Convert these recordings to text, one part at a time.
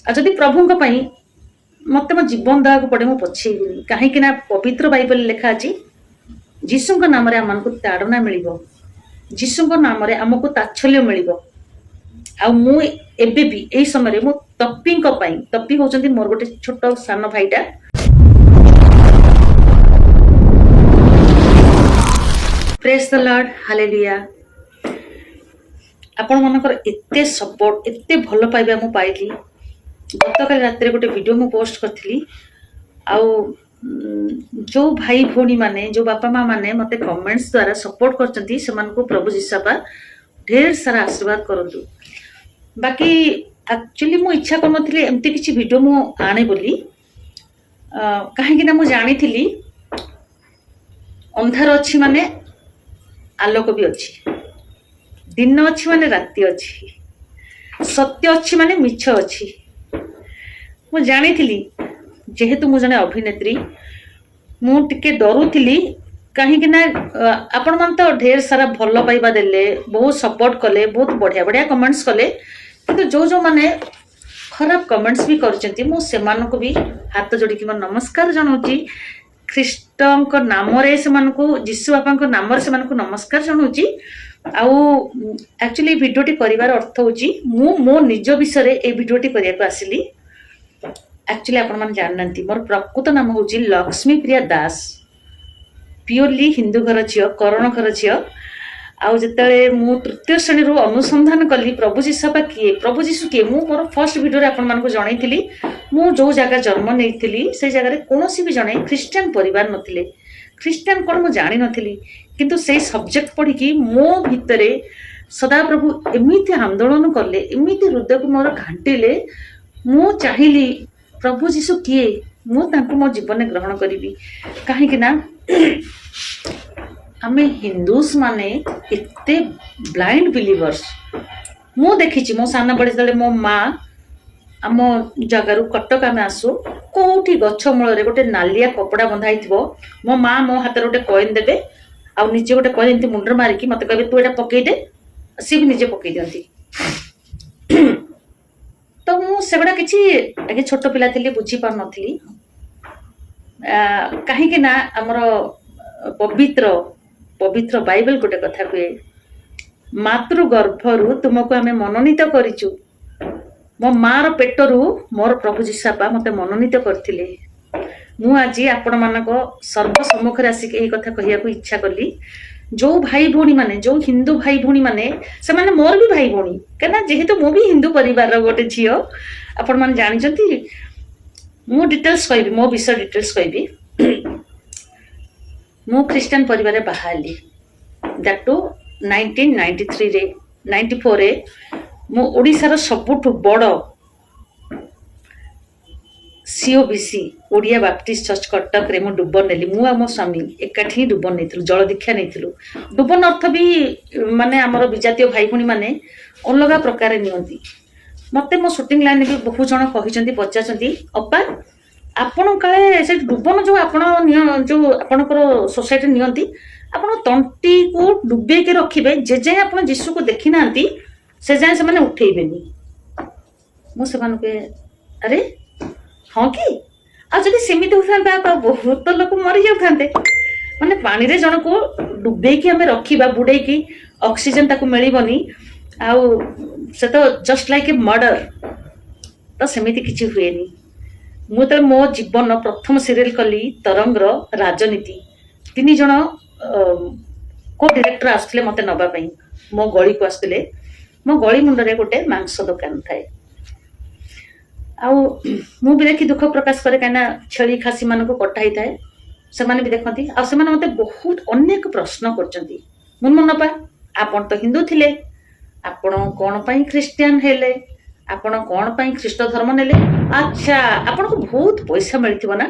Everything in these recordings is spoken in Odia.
ଆଉ ଯଦି ପ୍ରଭୁଙ୍କ ପାଇଁ ମୋତେ ମୋ ଜୀବନ ଦେବାକୁ ପଡ଼େ, ମୁଁ ପଛେଇବିନି। କାହିଁକି ନା ପବିତ୍ର ବାଇବଲରେ ଲେଖା ଅଛି, ଯୀଶୁଙ୍କ ନାମରେ ଆମମାନଙ୍କୁ ତାଡ଼ନା ମିଳିବ, ଯୀଶୁଙ୍କ ନାମରେ ଆମକୁ ତାଚ୍ଛଲ୍ୟ ମିଳିବ। ଆଉ ମୁଁ ଏବେ ବି ଏଇ ସମୟରେ ମୁଁ ତପିଙ୍କ ପାଇଁ, ତପି ହଉଛନ୍ତି ମୋର ଗୋଟେ ଛୋଟ ସାନ ଭାଇଟା। Praise the Lord, hallelujah. ଆପଣମାନଙ୍କର ଏତେ ସପୋର୍ଟ, ଏତେ ଭଲ ପାଇବା ମୁଁ ପାଇଲି। ଗତକାଲି ରାତିରେ ଗୋଟେ ଭିଡ଼ିଓ ମୁଁ ପୋଷ୍ଟ କରିଥିଲି। ଆଉ ଯୋଉ ଭାଇ ଭଉଣୀମାନେ, ଯୋଉ ବାପା ମା ମାନେ ମୋତେ କମେଣ୍ଟସ୍ ଦ୍ୱାରା ସପୋର୍ଟ କରିଛନ୍ତି, ସେମାନଙ୍କୁ ପ୍ରଭୁ ଯୀଶୁବାପା ଢେର ସାରା ଆଶୀର୍ବାଦ କରନ୍ତୁ। ବାକି ଆକ୍ଚୁଆଲି ମୁଁ ଇଚ୍ଛା କରୁନଥିଲି ଏମିତି କିଛି ଭିଡ଼ିଓ ମୁଁ ଆଣେ ବୋଲି, କାହିଁକି ନା ମୁଁ ଜାଣିଥିଲି ଅନ୍ଧାର ଅଛି ମାନେ ଆଲୋକ ବି ଅଛି, ଦିନ ଅଛି ମାନେ ରାତି ଅଛି, ସତ୍ୟ ଅଛି ମାନେ ମିଛ ଅଛି। ମୁଁ ଜାଣିଥିଲି, ଯେହେତୁ ମୁଁ ଜଣେ ଅଭିନେତ୍ରୀ, ମୁଁ ଟିକେ ଡରୁଥିଲି। କାହିଁକି ନା ଆପଣମାନେ ତ ଢେର ସାରା ଭଲ ପାଇବା ଦେଲେ, ବହୁତ ସପୋର୍ଟ କଲେ, ବହୁତ ବଢ଼ିଆ ବଢ଼ିଆ କମେଣ୍ଟସ୍ କଲେ। କିନ୍ତୁ ଯୋଉ ଯୋଉମାନେ ଖରାପ କମେଣ୍ଟସ୍ ବି କରିଛନ୍ତି, ମୁଁ ସେମାନଙ୍କୁ ବି ହାତ ଯୋଡ଼ିକି ମୋ ନମସ୍କାର ଜଣାଉଛି। ଖ୍ରୀଷ୍ଟଙ୍କ ନାମରେ ସେମାନଙ୍କୁ, ଯୀଶୁ ବାପାଙ୍କ ନାମରେ ସେମାନଙ୍କୁ ନମସ୍କାର ଜଣାଉଛି। ଆଉ ଆକ୍ଚୁଆଲି ଏଇ ଭିଡ଼ିଓଟି କରିବାର ଅର୍ଥ ହେଉଛି, ମୁଁ ମୋ ନିଜ ବିଷୟରେ ଏଇ ଭିଡ଼ିଓଟି କରିବାକୁ ଆସିଲି। ଆକ୍ଚୁଆଲି ଆପଣମାନେ ଜାଣିନାହାନ୍ତି, ମୋର ପ୍ରକୃତ ନାମ ହେଉଛି ଲକ୍ଷ୍ମୀପ୍ରିୟା ଦାସ। ପିଓରଲି ହିନ୍ଦୁ ଘର ଝିଅ, କରଣ ଘର ଝିଅ। ଆଉ ଯେତେବେଳେ ମୁଁ ତୃତୀୟ ଶ୍ରେଣୀରୁ ଅନୁସନ୍ଧାନ କଲି ପ୍ରଭୁ ଯୀଶୁବାପା କିଏ, ପ୍ରଭୁ ଯୀଶୁ କିଏ, ମୁଁ ମୋର ଫର୍ଷ୍ଟ ଭିଡ଼ିଓରେ ଆପଣମାନଙ୍କୁ ଜଣେଇଥିଲି, ମୁଁ ଯୋଉ ଜାଗା ଜନ୍ମ ନେଇଥିଲି ସେଇ ଜାଗାରେ କୌଣସି ବି ଜଣେ ଖ୍ରୀଷ୍ଟିଆନ ପରିବାର ନଥିଲେ। ଖ୍ରୀଷ୍ଟିଆନ କ'ଣ ମୁଁ ଜାଣିନଥିଲି। କିନ୍ତୁ ସେଇ ସବଜେକ୍ଟ ପଢ଼ିକି ମୋ ଭିତରେ ସଦାପ୍ରଭୁ ଏମିତି ଆନ୍ଦୋଳନ କଲେ, ଏମିତି ହୃଦୟକୁ ମୋର ଘାଣ୍ଟିଲେ, ମୁଁ ଚାହିଁଲି ପ୍ରଭୁ ଯୀଶୁ କିଏ, ମୁଁ ତାଙ୍କୁ ମୋ ଜୀବନରେ ଗ୍ରହଣ କରିବି। କାହିଁକି ନା ଆମେ ହିନ୍ଦୁସ୍ ମାନେ ଏତେ ବ୍ଲାଇଣ୍ଡ ବିଲିଭର୍ସ। ମୁଁ ଦେଖିଛି, ମୋ ସାନ ବଳେ ଯେତେବେଳେ ମୋ ମା ଆମ ଜାଗାରୁ କଟକ ଆମେ ଆସୁ, କୋଉଠି ଗଛ ମୂଳରେ ଗୋଟେ ନାଲିଆ କପଡ଼ା ବନ୍ଧା ହେଇଥିବ। ମୋ ମା ମୋ ହାତରେ ଗୋଟେ କଏନ୍ ଦେବେ ଆଉ ନିଜେ ଗୋଟେ କଏନ୍ ଏମିତି ମୁଣ୍ଡରେ ମାରିକି ମତେ କହିବେ, ତୁ ଏଇଟା ପକେଇଦେ। ସିଏ ବି ନିଜେ ପକେଇ ଦିଅନ୍ତି। ତ ମୁଁ ସେଗୁଡ଼ା କିଛି, ଆଜ୍ଞା, ଛୋଟ ପିଲା ଥିଲି, ବୁଝିପାରୁନଥିଲି। କାହିଁକି ନା ଆମର ପବିତ୍ର ପବିତ୍ର ବାଇବେଲ ଗୋଟେ କଥା କୁହେ, ମାତୃ ଗର୍ଭରୁ ତୁମକୁ ଆମେ ମନୋନୀତ କରିଛୁ। ମୋ ମାର ପେଟରୁ ମୋର ପ୍ରଭୁ ଯୀଶୁବାପା ମତେ ମନୋନୀତ କରିଥିଲେ। ମୁଁ ଆଜି ଆପଣମାନଙ୍କ ସର୍ବସମ୍ମୁଖରେ ଆସିକି ଏଇ କଥା କହିବାକୁ ଇଚ୍ଛା କଲି। ଯୋଉ ଭାଇ ଭଉଣୀ ମାନେ, ଯୋଉ ହିନ୍ଦୁ ଭାଇ ଭଉଣୀ ମାନେ, ସେମାନେ ମୋର ବି ଭାଇ ଭଉଣୀ, କାହିଁକିନା ଯେହେତୁ ମୁଁ ବି ହିନ୍ଦୁ ପରିବାରର ଗୋଟେ ଝିଅ। ଆପଣମାନେ ଜାଣିଛନ୍ତି, ମୁଁ ଡିଟେଲ୍ସ କହିବି, ମୋ ବିଷୟ ଡିଟେଲ୍ସ କହିବି। ମୁଁ ଖ୍ରୀଷ୍ଟିଆନ ପରିବାରରେ ବାହା ହେଲି, that two 1993ରେ, 94ରେ। ମୁଁ ଓଡ଼ିଶାର ସବୁଠୁ ବଡ଼ ସିଓବିସି, ଓଡ଼ିଆ ବାପ୍ଟିଷ୍ଟ ଚର୍ଚ୍ଚ, କଟକରେ ମୁଁ ଡୁବନ ନେଲି। ମୁଁ ଆଉ ମୋ ସ୍ୱାମୀ ଏକାଠି ହିଁ ଡୁବନ ନେଇଥିଲୁ, ଜଳ ଦୀକ୍ଷା ନେଇଥିଲୁ। ଡୁବନ ଅର୍ଥ ବି ମାନେ ଆମର ବିଜାତୀୟ ଭାଇ ଭଉଣୀ ମାନେ ଅଲଗା ପ୍ରକାର ନିଅନ୍ତି। ମତେ ମୋ ସୁଟିଂ ଲାଇନରେ ବି ବହୁତ ଜଣ କହିଛନ୍ତି, ପଚାରୁଛନ୍ତି, ଅପା, ଆପଣ କାଳେ ସେ ଡୁବନ ଯୋଉ ଆପଣ ନିଅ, ଯୋଉ ଆପଣଙ୍କର ସୋସାଇଟି ନିଅନ୍ତି, ଆପଣ ତଣ୍ଟିକୁ ଡୁବେଇକି ରଖିବେ, ଯେ ଯାଏଁ ଆପଣ ଯୀଶୁକୁ ଦେଖିନାହାନ୍ତି ସେ ଯାଏଁ ସେମାନେ ଉଠେଇବେନି। ମୁଁ ସେମାନଙ୍କୁ କୁହେ, ଆରେ ହଁ କି? ଆଉ ଯଦି ସେମିତି ହଉଥାନ୍ତା ତ ବହୁତ ଲୋକ ମରିଯାଉଥାନ୍ତେ। ମାନେ ପାଣିରେ ଜଣକୁ ଡୁବେଇକି ଆମେ ରଖିବା, ବୁଡେଇକି, ଅକ୍ସିଜେନ ତାକୁ ମିଳିବନି, ଆଉ ସେ ତ ଜଷ୍ଟ ଲାଇକ୍ ଏ ମର୍ଡର। ତ ସେମିତି କିଛି ହୁଏନି। ମୁଁ ଯେତେବେଳେ ମୋ ଜୀବନ ପ୍ରଥମ ସିରିଏଲ କଲି, ତରଙ୍ଗର ରାଜନୀତି, ତିନି ଜଣ କୋ ଡିରେକ୍ଟର ଆସୁଥିଲେ ମତେ ନବା ପାଇଁ, ମୋ ଗଳିକୁ ଆସୁଥିଲେ। ମୋ ଗଳି ମୁଣ୍ଡରେ ଗୋଟେ ମାଂସ ଦୋକାନ ଥାଏ। ଆଉ ମୁଁ ବି ଦେଖି ଦୁଃଖ ପ୍ରକାଶ କରେ, କାହିଁକିନା ଛେଳି ଖାସି ମାନଙ୍କୁ କଟା ହେଇଥାଏ, ସେମାନେ ବି ଦେଖନ୍ତି। ଆଉ ସେମାନେ ମତେ ବହୁତ ଅନେକ ପ୍ରଶ୍ନ କରିଛନ୍ତି, ମୁନମୁନପା, ଆପଣ ତ ହିନ୍ଦୁ ଥିଲେ, ଆପଣ କଣ ପାଇଁ ଖ୍ରୀଷ୍ଟିଆନ ହେଲେ? ଆପଣ କଣ ପାଇଁ ଖ୍ରୀଷ୍ଟ ଧର୍ମ ନେଲେ? ଆଚ୍ଛା, ଆପଣଙ୍କୁ ବହୁତ ପଇସା ମିଳିଥିବ ନା?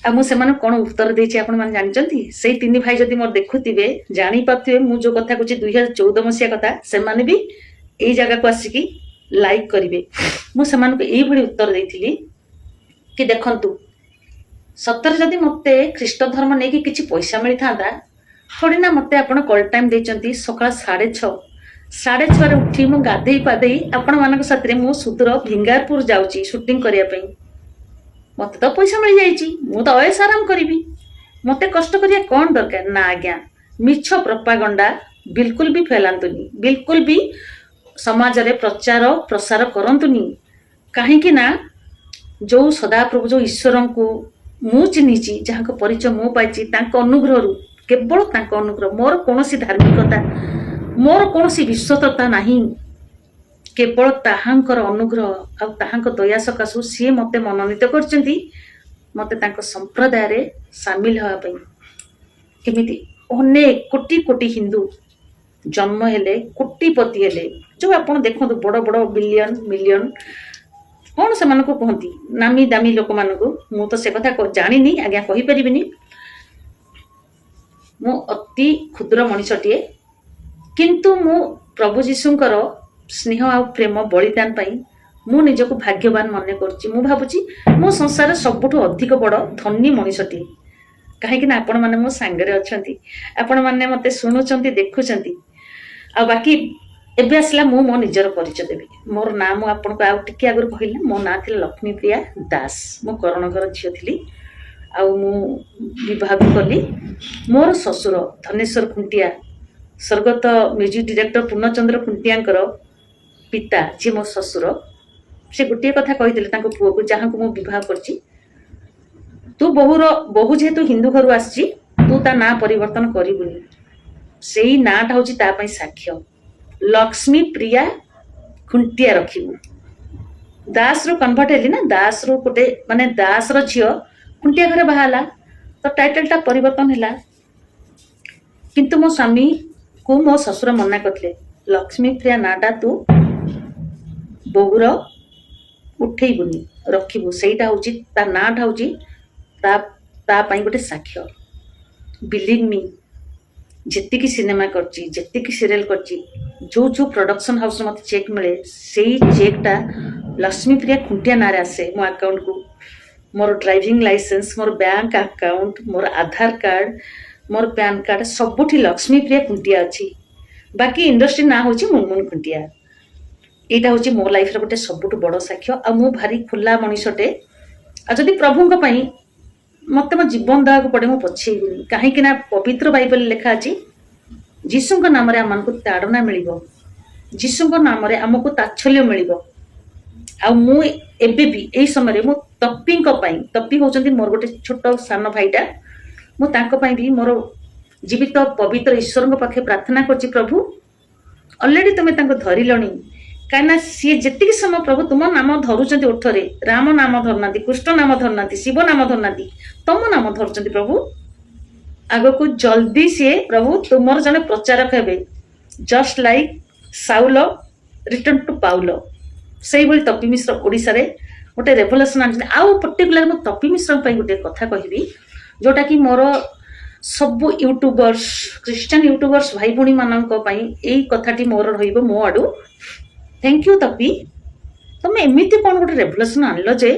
ଆଉ ମୁଁ ସେମାନଙ୍କୁ କଣ ଉତ୍ତର ଦେଇଛି ଆପଣମାନେ ଜାଣିଛନ୍ତି? ସେଇ ତିନି ଭାଇ ଯଦି ମୋର ଦେଖୁଥିବେ, ଜାଣିପାରୁଥିବେ ମୁଁ ଯୋଉ କଥା କହୁଛି, 2014 ମସିହା କଥା, ସେମାନେ ବି ଏଇ ଜାଗାକୁ ଆସିକି ଲାଇକ୍ କରିବେ। ମୁଁ ସେମାନଙ୍କୁ ଏଇଭଳି ଉତ୍ତର ଦେଇଥିଲି କି ଦେଖନ୍ତୁ, ସତରେ ଯଦି ମତେ ଖ୍ରୀଷ୍ଟ ଧର୍ମ ନେଇକି କିଛି ପଇସା ମିଳିଥାନ୍ତା, ଥୋଡ଼ି ନା ମତେ ଆପଣ କଲ୍ ଟାଇମ୍ ଦେଇଛନ୍ତି ସକାଳ 6:30। 6:30ରେ ଉଠି ମୁଁ ଗାଧେଇ ପାଧେଇ ଆପଣମାନଙ୍କ ସାଥିରେ ମୁଁ ସୁଦୂର ଭିଙ୍ଗାରପୁର ଯାଉଛି ସୁଟିଂ କରିବା ପାଇଁ। ମତେ ତ ପଇସା ମିଳିଯାଇଛି, ମୁଁ ତ ଅଏସ ଆରାମ କରିବି, ମତେ କଷ୍ଟ କରିବା କ'ଣ ଦରକାର? ନା ଆଜ୍ଞା, ମିଛ ପ୍ରପାଗଣ୍ଡା ବିଲକୁଲ ବି ଫେଲାନ୍ତୁନି, ବିଲକୁଲ ବି ସମାଜରେ ପ୍ରଚାର ପ୍ରସାର କରନ୍ତୁନି। କାହିଁକି ନା ଯୋଉ ସଦାପ୍ରଭୁ, ଯୋଉ ଈଶ୍ୱରଙ୍କୁ ମୁଁ ଚିହ୍ନିଛି, ଯାହାଙ୍କ ପରିଚୟ ମୁଁ ପାଇଛି, ତାଙ୍କ ଅନୁଗ୍ରହରୁ, କେବଳ ତାଙ୍କ ଅନୁଗ୍ରହ, ମୋର କୌଣସି ଧାର୍ମିକତା, ମୋର କୌଣସି ବିଶ୍ୱସ୍ତତା ନାହିଁ। କେବଳ ତାହାଙ୍କର ଅନୁଗ୍ରହ ଆଉ ତାହାଙ୍କ ଦୟା ସକାଶୁ ସିଏ ମୋତେ ମନୋନୀତ କରିଛନ୍ତି ମୋତେ ତାଙ୍କ ସମ୍ପ୍ରଦାୟରେ ସାମିଲ ହେବା ପାଇଁ। କେମିତି ଅନେକ କୋଟି କୋଟି ହିନ୍ଦୁ ଜନ୍ମ ହେଲେ, କୋଟିପତି ହେଲେ, ଯୋଉ ଆପଣ ଦେଖନ୍ତୁ ବଡ଼ ବଡ଼ ବିଲିୟନ ମିଲିୟନ କ'ଣ ସେମାନଙ୍କୁ କୁହନ୍ତି, ନାମୀ ଦାମୀ ଲୋକମାନଙ୍କୁ, ମୁଁ ତ ସେ କଥା ଜାଣିନି ଆଜ୍ଞା, କହିପାରିବିନି। ମୁଁ ଅତି କ୍ଷୁଦ୍ର ମଣିଷଟିଏ, କିନ୍ତୁ ମୁଁ ପ୍ରଭୁ ଯୀଶୁଙ୍କର ସ୍ନେହ ଆଉ ପ୍ରେମ ବଳିଦାନ ପାଇଁ ମୁଁ ନିଜକୁ ଭାଗ୍ୟବାନ ମନେ କରୁଛି। ମୁଁ ଭାବୁଛି ମୁଁ ସଂସାରରେ ସବୁଠୁ ଅଧିକ ବଡ଼ ଧନୀ ମଣିଷଟିଏ, କାହିଁକି ନା ଆପଣମାନେ ମୋ ସାଙ୍ଗରେ ଅଛନ୍ତି, ଆପଣମାନେ ମୋତେ ଶୁଣୁଛନ୍ତି, ଦେଖୁଛନ୍ତି। ଆଉ ବାକି ଏବେ ଆସିଲା ମୁଁ ମୋ ନିଜର ପରିଚୟ ଦେବି। ମୋର ନାଁ ମୁଁ ଆପଣଙ୍କୁ ଆଉ ଟିକେ ଆଗରୁ କହିଲି, ମୋ ନାଁ ଥିଲା ଲକ୍ଷ୍ମୀପ୍ରିୟା ଦାସ। ମୁଁ କରଣଙ୍କର ଝିଅ ଥିଲି ଆଉ ମୁଁ ବିବାହ ବି କଲି। ମୋର ଶ୍ୱଶୁର ଧନେଶ୍ୱର ଖୁଣ୍ଟିଆ, ସ୍ୱର୍ଗତ ମ୍ୟୁଜିକ୍ ଡିରେକ୍ଟର ପୂର୍ଣ୍ଣଚନ୍ଦ୍ର ଖୁଣ୍ଟିଆଙ୍କର ପିତା, ଯିଏ ମୋ ଶ୍ୱଶୁର, ସେ ଗୋଟିଏ କଥା କହିଥିଲେ ତାଙ୍କ ପୁଅକୁ, ଯାହାଙ୍କୁ ମୁଁ ବିବାହ କରିଛି, ତୁ ବୋହୂର ବୋହୂ ଯେହେତୁ ହିନ୍ଦୁ ଘରୁ ଆସିଛି, ତୁ ତା ନାଁ ପରିବର୍ତ୍ତନ କରିବୁନି। ସେଇ ନାଁଟା ହଉଛି ତା ପାଇଁ ସାକ୍ଷ୍ୟ। ଲକ୍ଷ୍ମୀ ପ୍ରିୟା ଖୁଣ୍ଟିଆ ରଖିବୁ। ଦାସରୁ କନଭର୍ଟ ହେଲି ନା, ଦାସରୁ ଗୋଟେ ମାନେ ଦାସର ଝିଅ ଖୁଣ୍ଟିଆ ଘରେ ବାହା ହେଲା, ତ ଟାଇଟେଲଟା ପରିବର୍ତ୍ତନ ହେଲା। କିନ୍ତୁ ମୋ ସ୍ୱାମୀକୁ ମୋ ଶ୍ୱଶୁର ମନା କରିଥିଲେ, ଲକ୍ଷ୍ମୀପ୍ରିୟା ନାଁଟା ତୁ ବୋହୂର ଉଠେଇବୁନି, ରଖିବୁ। ସେଇଟା ହଉଛି ତା ନାଁଟା ହଉଛି ତା ତା ପାଇଁ ଗୋଟେ ସାକ୍ଷ୍ୟ। ବିଲିଭ୍ ମି, ଯେତିକି ସିନେମା କରିଛି, ଯେତିକି ସିରିଏଲ କରିଛି, ଯୋଉ ଯୋଉ ପ୍ରଡକ୍ସନ ହାଉସରୁ ମୋତେ ଚେକ୍ ମିଳେ, ସେଇ ଚେକ୍ଟା ଲକ୍ଷ୍ମୀପ୍ରିୟା ଖୁଣ୍ଟିଆ ନାଁରେ ଆସେ ମୋ ଆକାଉଣ୍ଟକୁ। ମୋର ଡ୍ରାଇଭିଂ ଲାଇସେନ୍ସ, ମୋର ବ୍ୟାଙ୍କ ଆକାଉଣ୍ଟ, ମୋର ଆଧାର କାର୍ଡ, ମୋର ପ୍ୟାନ୍ କାର୍ଡ, ସବୁଠି ଲକ୍ଷ୍ମୀପ୍ରିୟା ଖୁଣ୍ଟିଆ ଅଛି। ବାକି ଇଣ୍ଡଷ୍ଟ୍ରି ନାଁ ହେଉଛି ମୁନମୁନ ଖୁଣ୍ଟିଆ। ଏଇଟା ହେଉଛି ମୋ ଲାଇଫର ଗୋଟେ ସବୁଠୁ ବଡ଼ ସାକ୍ଷ୍ୟ। ଆଉ ମୁଁ ଭାରି ଖୋଲା ମଣିଷଟେ, ଆଉ ଯଦି ପ୍ରଭୁଙ୍କ ପାଇଁ ମତେ ମୋ ଜୀବନ ଦେବାକୁ ପଡେ, ମୁଁ ପଛେଇବିନି। କାହିଁକି ନା ପବିତ୍ର ବାଇବଲରେ ଲେଖା ଅଛି, ଯୀଶୁଙ୍କ ନାମରେ ଆମମାନଙ୍କୁ ତାଡ଼ନା ମିଳିବ, ଯୀଶୁଙ୍କ ନାମରେ ଆମକୁ ତାଚ୍ଛଲ୍ୟ ମିଳିବ। ଆଉ ମୁଁ ଏବେ ବି ଏଇ ସମୟରେ ମୁଁ ତପିଙ୍କ ପାଇଁ, ତପି ହଉଛନ୍ତି ମୋର ଗୋଟେ ଛୋଟ ସାନ ଭାଇଟା, ମୁଁ ତାଙ୍କ ପାଇଁ ବି ମୋର ଜୀବିତ ପବିତ୍ର ଈଶ୍ୱରଙ୍କ ପାଖେ ପ୍ରାର୍ଥନା କରୁଛି, ପ୍ରଭୁ, ଅଲରେଡି ତୁମେ ତାଙ୍କୁ ଧରିଲଣି। କାହିଁକିନା ସିଏ ଯେତିକି ସମୟ ପ୍ରଭୁ ତୁମ ନାମ ଧରୁଛନ୍ତି ଓଠରେ, ରାମ ନାମ ଧରୁନାହାନ୍ତି, କୃଷ୍ଣ ନାମ ଧରୁନାହାନ୍ତି, ଶିବ ନାମ ଧରୁନାହାନ୍ତି, ତମ ନାମ ଧରୁଛନ୍ତି ପ୍ରଭୁ, ଆଗକୁ ଜଲ୍ଦି ସିଏ ପ୍ରଭୁ ତୁମର ଜଣେ ପ୍ରଚାରକ ହେବେ। Just like Saul return to Paul, ସେଇଭଳି ତପି ମିଶ୍ର ଓଡ଼ିଶାରେ ଗୋଟେ ରେଭଲ୍ୟୁସନ ଆଣିଛନ୍ତି। ଆଉ ପର୍ଟିକୁଲାର ମୁଁ ତପି ମିଶ୍ରଙ୍କ ପାଇଁ ଗୋଟେ କଥା କହିବି, ଯୋଉଟାକି ମୋର ସବୁ ୟୁଟ୍ୟୁବର୍ସ, ଖ୍ରୀଷ୍ଟିଆନ ୟୁଟ୍ୟୁବର୍ସ ଭାଇ ଭଉଣୀମାନଙ୍କ ପାଇଁ ଏଇ କଥାଟି ମୋର ରହିବ ମୋ ଆଡୁ। Thank you Tapi, ତମେ ଏମିତି କ'ଣ ଗୋଟେ ରେଭଲ୍ୟୁସନ ଆଣିଲ ଯେ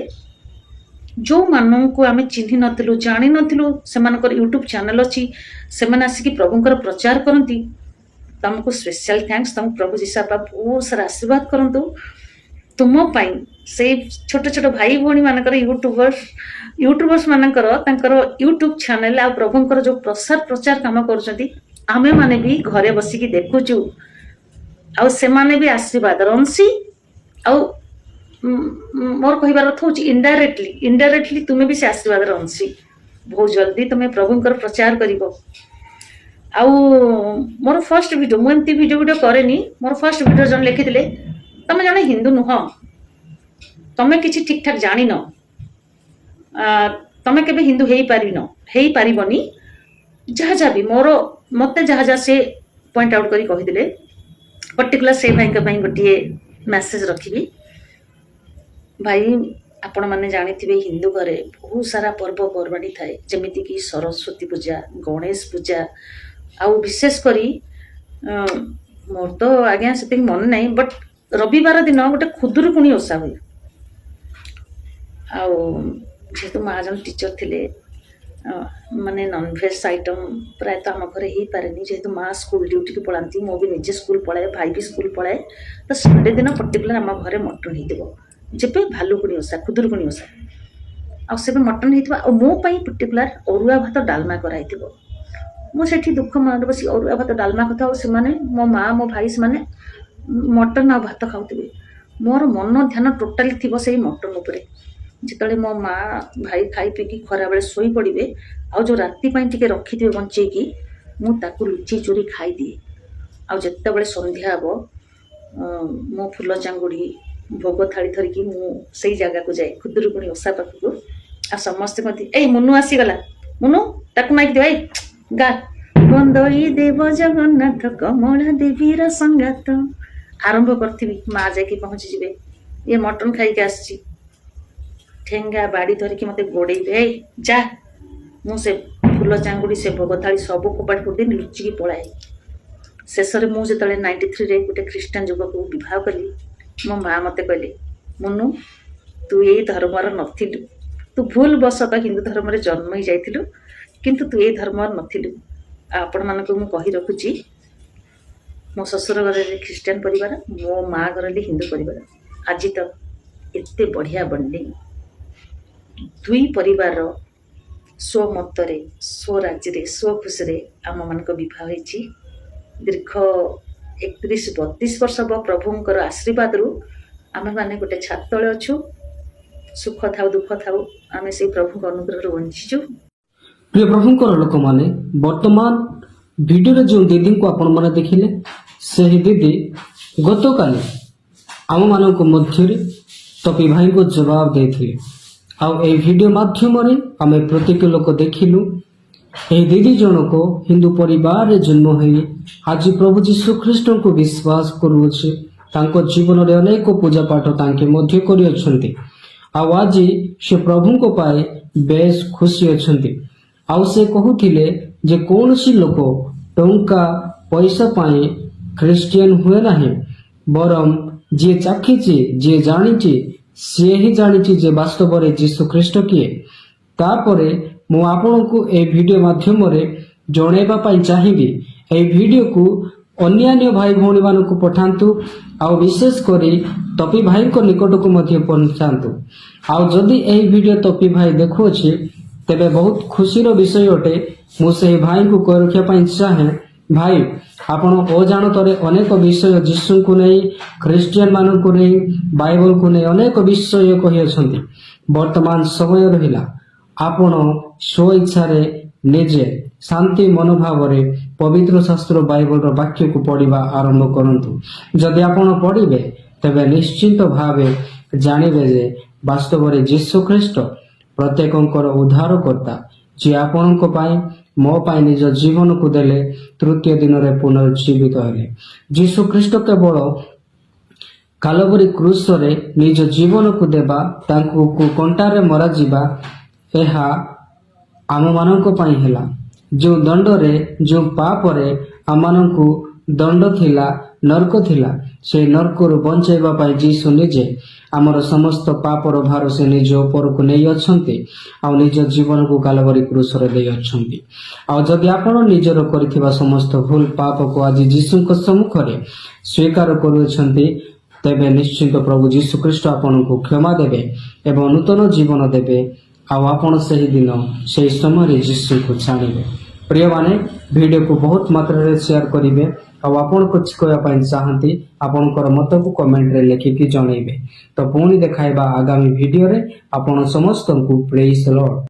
ଯୋଉମାନଙ୍କୁ ଆମେ ଚିହ୍ନି ନଥିଲୁ, ଜାଣିନଥିଲୁ, ସେମାନଙ୍କର ୟୁଟ୍ୟୁବ ଚ୍ୟାନେଲ ଅଛି, ସେମାନେ ଆସିକି ପ୍ରଭୁଙ୍କର ପ୍ରଚାର କରନ୍ତି। ତମକୁ ସ୍ପେଶାଲ thanks. ତମକୁ ପ୍ରଭୁ ଯୀଶୁ ବାପା ବହୁତ ସାରା ଆଶୀର୍ବାଦ କରନ୍ତୁ। ତୁମ ପାଇଁ ସେଇ ଛୋଟ ଛୋଟ ଭାଇ ଭଉଣୀ ମାନଙ୍କର ୟୁଟ୍ୟୁବର୍ସ ମାନଙ୍କର ତାଙ୍କର ୟୁଟ୍ୟୁବ ଚ୍ୟାନେଲ ଆଉ ପ୍ରଭୁଙ୍କର ଯୋଉ ପ୍ରସାର ପ୍ରଚାର କାମ କରୁଛନ୍ତି, ଆମେମାନେ ବି ଘରେ ବସିକି ଦେଖୁଛୁ ଆଉ ସେମାନେ ବି ଆଶୀର୍ବାଦର ଅଂଶୀ। ଆଉ ମୋର କହିବାର ଅର୍ଥ ହଉଛି ଇନଡାଇରେକ୍ଟଲି ତୁମେ ବି ସେ ଆଶୀର୍ବାଦର ଅଂଶୀ। ବହୁତ ଜଲ୍ଦି ତୁମେ ପ୍ରଭୁଙ୍କର ପ୍ରଚାର କରିବ। ଆଉ ମୋର ଫାର୍ଷ୍ଟ ଭିଡ଼ିଓ, ମୁଁ ଏମିତି ଭିଡ଼ିଓ ଭିଡ଼ିଓ କରେନି, ମୋର ଫାର୍ଷ୍ଟ ଭିଡ଼ିଓ ଜଣେ ଲେଖିଥିଲେ, ତମେ ଜଣେ ହିନ୍ଦୁ ନୁହଁ, ତମେ କିଛି ଠିକ ଠାକ ଜାଣିନ, ତମେ କେବେ ହିନ୍ଦୁ ହେଇପାରିବନି। ଯାହା ଯାହା ବି ମୋର ମତେ ଯାହା ଯାହା ସେ ପଏଣ୍ଟ ଆଉଟ୍ କରି କହିଥିଲେ, ପର୍ଟିକୁଲାର ସେ ଭାଇଙ୍କ ପାଇଁ ଗୋଟିଏ ମେସେଜ ରଖିବି। ଭାଇ, ଆପଣମାନେ ଜାଣିଥିବେ ହିନ୍ଦୁ ଘରେ ବହୁତ ସାରା ପର୍ବପର୍ବାଣୀ ଥାଏ, ଯେମିତିକି ସରସ୍ୱତୀ ପୂଜା, ଗଣେଶ ପୂଜା, ଆଉ ବିଶେଷ କରି ମୋର ତ ଆଜ୍ଞା ସେତିକି ମନେ ନାହିଁ, ବଟ୍ ରବିବାର ଦିନ ଗୋଟେ ଖୁଦୁରୁକୁଣୀ ଓଷା ହୁଏ। ଆଉ ଯେହେତୁ ମା ଜଣେ ଟିଚର ଥିଲେ, ମାନେ ନନଭେଜ୍ ଆଇଟମ୍ ପ୍ରାୟତଃ ଆମ ଘରେ ହେଇପାରେନି, ଯେହେତୁ ମା ସ୍କୁଲ ଡ୍ୟୁଟିକି ପଳାନ୍ତି, ମୁଁ ବି ନିଜେ ସ୍କୁଲ ପଳାଏ, ଭାଇ ବି ସ୍କୁଲ ପଳାଏ। ତ ସଣ୍ଡେ ଦିନ ପର୍ଟିକୁଲାର ଆମ ଘରେ ମଟନ୍ ହେଇଥିବ, ଯେବେ ଭାଲୁକୁଣି ଓଷା, ଖୁଦୁରୁକୁଣି ଓଷା, ଆଉ ସେବେ ମଟନ୍ ହେଇଥିବ। ଆଉ ମୋ ପାଇଁ ପର୍ଟିକୁଲାର ଅରୁଆ ଭାତ ଡାଲମା କରାହେଇଥିବ। ମୁଁ ସେଠି ଦୁଃଖ ମନରେ ବସି ଅରୁଆ ଭାତ ଡାଲମା ଖାଉଥିବ, ଆଉ ସେମାନେ, ମୋ ମା, ମୋ ଭାଇ, ସେମାନେ ମଟନ୍ ଆଉ ଭାତ ଖାଉଥିବେ। ମୋର ମନ ଧ୍ୟାନ ଟୋଟାଲି ଥିବ ସେଇ ମଟନ୍ ଉପରେ। ଯେତେବେଳେ ମୋ ମା ଭାଇ ଖାଇ ପିଇକି ଖରାବେଳେ ଶୋଇପଡ଼ିବେ, ଆଉ ଯେଉଁ ରାତି ପାଇଁ ଟିକେ ରଖିଥିବେ ବଞ୍ଚେଇକି, ମୁଁ ତାକୁ ଲୁଚି ଚୋରି ଖାଇଦିଏ। ଆଉ ଯେତେବେଳେ ସନ୍ଧ୍ୟା ହେବ, ମୋ ଫୁଲ ଚାଙ୍ଗୁଡ଼ି, ଭୋଗ ଥାଳି ଧରିକି ମୁଁ ସେଇ ଜାଗାକୁ ଯାଏ, ଖୁଦୁରୁକୁଣି ଓଷା ପାଖକୁ। ଆଉ ସମସ୍ତେ କହନ୍ତି, "ଏଇ ମୁନୁ ଆସିଗଲା, ମୁନୁ, ତାକୁ ମାଇକି ଦିଅ, ଏଇ ଗା, ବନ୍ଦଇ ଦେବ ଜଗନ୍ନାଥ କମଳା ଦେବୀର ସଙ୍ଗାତ।" ଆରମ୍ଭ କରିଥିବି, ମା ଯାଇକି ପହଞ୍ଚିଯିବେ, ଇଏ ମଟନ ଖାଇକି ଆସିଛି। ଠେଙ୍ଗା ବାଡ଼ି ଧରିକି ମୋତେ ଗୋଡ଼େଇବେ, "ଏଇ ଯା।" ମୁଁ ସେ ଫୁଲ ଚାଙ୍ଗୁଡ଼ି, ସେ ଭୋଗ ଥାଳି ସବୁ ଫୋପାଡ଼ି ଫୋପାଡ଼ି ଲୁଚିକି ପଳାଏ। ଶେଷରେ ମୁଁ ଯେତେବେଳେ 93ରେ ଗୋଟେ ଖ୍ରୀଷ୍ଟିଆନ ଯୁବକକୁ ବିବାହ କଲି, ମୋ ମା ମୋତେ କହିଲେ, "ମୁନୁ, ତୁ ଏଇ ଧର୍ମର ନଥିଲୁ। ତୁ ଭୁଲ ବଶତଃ ହିନ୍ଦୁ ଧର୍ମରେ ଜନ୍ମ ହେଇଯାଇଥିଲୁ, କିନ୍ତୁ ତୁ ଏଇ ଧର୍ମର ନଥିଲୁ।" ଆଉ ଆପଣମାନଙ୍କୁ ମୁଁ କହି ରଖୁଛି, ମୋ ଶ୍ୱଶୁର ଘରରେ ଖ୍ରୀଷ୍ଟିଆନ ପରିବାର, ମୋ ମା ଘରରେ ହିନ୍ଦୁ ପରିବାର। ଆଜି ତ ଏତେ ବଢ଼ିଆ ବଣ୍ଡିଂ, ଦୁଇ ପରିବାରର ସ୍ୱମତରେ, ସ୍ୱରାଜ୍ୟରେ, ସ୍ୱଖୁସିରେ ଆମମାନଙ୍କ ବିବାହ ହେଇଛି। ଦୀର୍ଘ 31-32 ବର୍ଷ ହେବ ପ୍ରଭୁଙ୍କର ଆଶୀର୍ବାଦରୁ ଆମେମାନେ ଗୋଟେ ଛାତ ତଳେ ଅଛୁ। ସୁଖ ଥାଉ, ଦୁଃଖ ଥାଉ, ଆମେ ସେଇ ପ୍ରଭୁଙ୍କ ଅନୁଗ୍ରହରୁ ବଞ୍ଚିଛୁ। ପ୍ରିୟ ପ୍ରଭୁଙ୍କର ଲୋକମାନେ, ବର୍ତ୍ତମାନ ଭିଡ଼ିଓରେ ଯେଉଁ ଦିଦିଙ୍କୁ ଆପଣମାନେ ଦେଖିଲେ, ସେହି ଦିଦି ଗତକାଲି ଆମମାନଙ୍କ ମଧ୍ୟରେ ତପି ଭାଇଙ୍କୁ ଜବାବ ଦେଇଥିଲେ। ଆଉ ଏହି ଭିଡ଼ିଓ ମାଧ୍ୟମରେ ଆମେ ପ୍ରତ୍ୟେକ ଲୋକ ଦେଖିଲୁ, ଏହି ଦିଦି ଜଣକ ହିନ୍ଦୁ ପରିବାରରେ ଜନ୍ମ ହୋଇ ଆଜି ପ୍ରଭୁ ଯୀଶୁ ଖ୍ରୀଷ୍ଟଙ୍କୁ ବିଶ୍ୱାସ କରୁଅଛି। ତାଙ୍କ ଜୀବନରେ ଅନେକ ପୂଜା ପାଠ ତାଙ୍କେ ମଧ୍ୟ କରିଅଛନ୍ତି। ଆଉ ଆଜି ସେ ପ୍ରଭୁଙ୍କ ପାଇଁ ବେଶ ଖୁସି ଅଛନ୍ତି। ଆଉ ସେ କହୁଥିଲେ ଯେ କୌଣସି ଲୋକ ଟଙ୍କା ପଇସା ପାଇଁ ଖ୍ରୀଷ୍ଟିଆନ ହୁଏ ନାହିଁ, ବରଂ ଯିଏ ଚାଖିଛି, ଯିଏ ଜାଣିଛି, ସିଏ ହିଁ ଜାଣିଛି ଯେ ବାସ୍ତବରେ ଯୀଶୁ ଖ୍ରୀଷ୍ଟ କିଏ। ତାପରେ ମୁଁ ଆପଣଙ୍କୁ ଏହି ଭିଡ଼ିଓ ମାଧ୍ୟମରେ ଜଣାଇବା ପାଇଁ ଚାହିଁବି, ଏହି ଭିଡ଼ିଓକୁ ଅନ୍ୟାନ୍ୟ ଭାଇ ଭଉଣୀମାନଙ୍କୁ ପଠାନ୍ତୁ ଆଉ ବିଶେଷ କରି ତପି ଭାଇଙ୍କ ନିକଟକୁ ମଧ୍ୟ ପହଞ୍ଚାନ୍ତୁ। ଆଉ ଯଦି ଏହି ଭିଡ଼ିଓ ତପି ଭାଇ ଦେଖୁଅଛି, ତେବେ ବହୁତ ଖୁସିର ବିଷୟ ଅଟେ। ମୁଁ ସେହି ଭାଇଙ୍କୁ କହି ରଖିବା ପାଇଁ ଚାହେଁ, ଭାଇ, ଆପଣ ଅଜାଣତରେ ଅନେକ ବିଷୟ ଯୀଶୁଙ୍କୁ ନେଇ, ଖ୍ରୀଷ୍ଟିଆନ ମାନଙ୍କୁ ନେଇ, ବାଇବଲକୁ ନେଇ ଅନେକ ବିଷୟ କହିଅଛନ୍ତି। ବର୍ତ୍ତମାନ ସମୟ ରହିଲା, ଆପଣ ସ୍ୱ ଇଚ୍ଛାରେ ନିଜେ ଶାନ୍ତି ମନୋଭାବରେ ପବିତ୍ର ଶାସ୍ତ୍ର ବାଇବଲର ବାକ୍ୟକୁ ପଢିବା ଆରମ୍ଭ କରନ୍ତୁ। ଯଦି ଆପଣ ପଢିବେ, ତେବେ ନିଶ୍ଚିନ୍ତ ଭାବେ ଜାଣିବେ ଯେ ବାସ୍ତବରେ ଯୀଶୁ ଖ୍ରୀଷ୍ଟ ପ୍ରତ୍ୟେକଙ୍କର ଉଦ୍ଧାରକର୍ତ୍ତା, ଯିଏ ଆପଣଙ୍କ ପାଇଁ, ମୋ ପାଇଁ ନିଜ ଜୀବନକୁ ଦେଲେ, ତୃତୀୟ ଦିନରେ ପୁନର୍ଜୀବିତ ହେଲେ। ଯୀଶୁ ଖ୍ରୀଷ୍ଟ କେବଳ କାଲବରୀ କ୍ରୁଶରେ ନିଜ ଜୀବନକୁ ଦେବା, ତାଙ୍କୁ କଣ୍ଟାରେ ମରାଯିବା, ଏହା ଆମମାନଙ୍କ ପାଇଁ ହେଲା। ଯେଉଁ ଦଣ୍ଡରେ, ଯେଉଁ ପାପରେ ଆମମାନଙ୍କୁ ଦଣ୍ଡ ଥିଲା, ନର୍କ ଥିଲା, ସେଇ ନର୍କରୁ ବଞ୍ଚାଇବା ପାଇଁ ଯୀଶୁ ନିଜେ ଆମର ସମସ୍ତ ପାପର ଭାର ସେ ନିଜ ଉପରକୁ ନେଇ ଅଛନ୍ତି ଆଉ ନିଜ ଜୀବନକୁ କାଲବରୀ କ୍ରୁଶରେ ଦେଇଅଛନ୍ତି। ଆଉ ଯଦି ଆପଣ ନିଜର କରିଥିବା ସମସ୍ତ ଭୁଲ ପାପକୁ ଆଜି ଯୀଶୁଙ୍କ ସମ୍ମୁଖରେ ସ୍ୱୀକାର କରୁଅଛନ୍ତି, ତେବେ ନିଶ୍ଚିନ୍ତ ପ୍ରଭୁ ଯୀଶୁ ଖ୍ରୀଷ୍ଟ ଆପଣଙ୍କୁ କ୍ଷମା ଦେବେ ଏବଂ ନୂତନ ଜୀବନ ଦେବେ। ଆଉ ଆପଣ ସେହି ଦିନ, ସେହି ସମୟରେ ଯୀଶୁଙ୍କୁ ଜାଣିବେ। ପ୍ରିୟମାନେ, ଭିଡ଼ିଓକୁ ବହୁତ ମାତ୍ରାରେ ସେୟାର କରିବେ। ଆଉ ଆପଣ କିଛି କହିବା ପାଇଁ ଚାହାନ୍ତି, ଆପଣଙ୍କର ମତକୁ କମେଣ୍ଟରେ ଲେଖିକି ଜଣେଇବେ। ତ ପୁଣି ଦେଖାଇବା ଆଗାମୀ ଭିଡ଼ିଓରେ। ଆପଣ ସମସ୍ତଙ୍କୁ ପ୍ରେଜ୍ ଲର୍ଡ।